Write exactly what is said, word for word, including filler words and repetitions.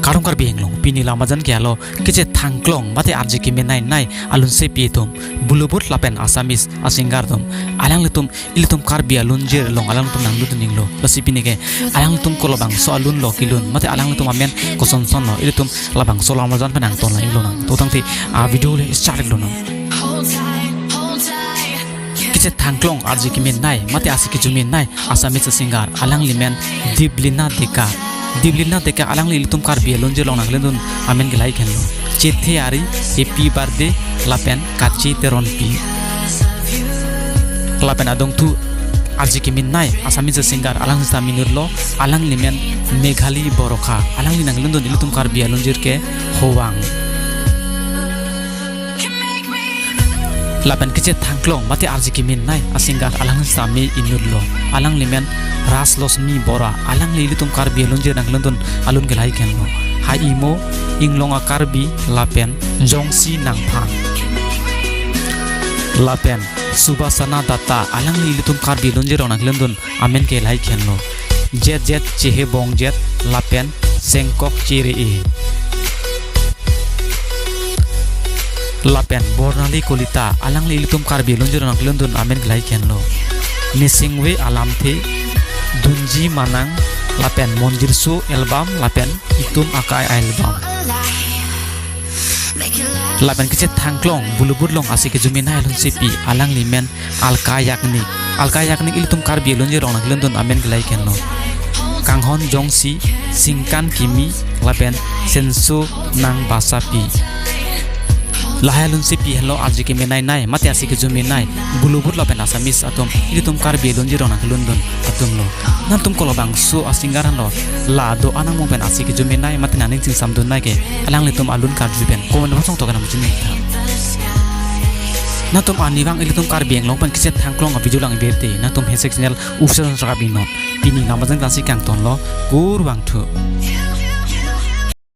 Arong Karbi Anglong, pini lamajan ke alo kechethangklong mate arje kemenei nei alunsepi atum, Bollywood lapen Assamese asinger atum, alanglitum ilitum Karbi alunjir along alanglitum nanglutdun inglo. Lasi pini ke alanglitum kolabangso alun lo kelun mate alanglitum amen kosonson lo, ilitum labangso lamajan pen nangton la inglo nang. To tangte a video le start lo nang. Kechethangklong arje kemenei mate ase kejumenei Assamese singer, alangli men Deeplina Deka. Deeplina Deka alangli ilitum Karbi alunjir along nanglutdun amen ke lahai henlo: Chethe Ari, Happy Birthday, lapen Kache Teronpi. Lapen adungthu arje kemenei Assamese singer, alangli sitame inutlo, alangli men Meghali Borokha. Alangli nanglutdun ilitum Karbi alunjir ke Howang. Lapen kechethangklong mate arje kemenei asinger, alangli sitame inutlo, alangli men Rajlakshmi Bora. Alangli ilitum Karbi alunjir nanglutdun alun ke lahai henlo: Hai Imo, Inglong a Karbi, lapen Jongsi Nangphang. Lapen Subhasana Dutta, alangli ilitum Karbi alunjir along nanglutdun amen ke lahai henlo: Jet Jet Chehe Bong Jet, lapen Sengkok Chere E. Lapen Bornali Kolita, alangli ilitum Karbi alunjir along nanglutdun amen ke lahai henlo: Nisingve Alamthe, Dunji Manang, lapen Monjirso Album, lapen Itum Akai Album. Lapen kechethangklong Bollywood along ase kejumenei alunsepi, alangli men Alka Yagnik. Alka Yagnik ilitum Karbi alunjir along nanglutdun amen ke lahai henlo: Kanghon Jongsi, Singkan Kimi, lapen Senso Nang Basapi. Lahai alunsepi henlo arje kemenei nei mate ase kejumenei Bollywood lapen Assamese atum, ilitum Karbi alunjir along nanglutdun atumlo. Nangtum kolabangso asinger henlo la do-an angbong pen ase kejumenei mate nangning chingsamdun nei ke, alanglitum alun karju pen comment box along tokan amuchini tha. Nangtum arnivang ilitum Karbi Anglong pen kechethangklong a video lang birte, nangtum hashtag channel Uksel Rabi non. Pini lamajan klangsi kangtonlo, kurvangthu.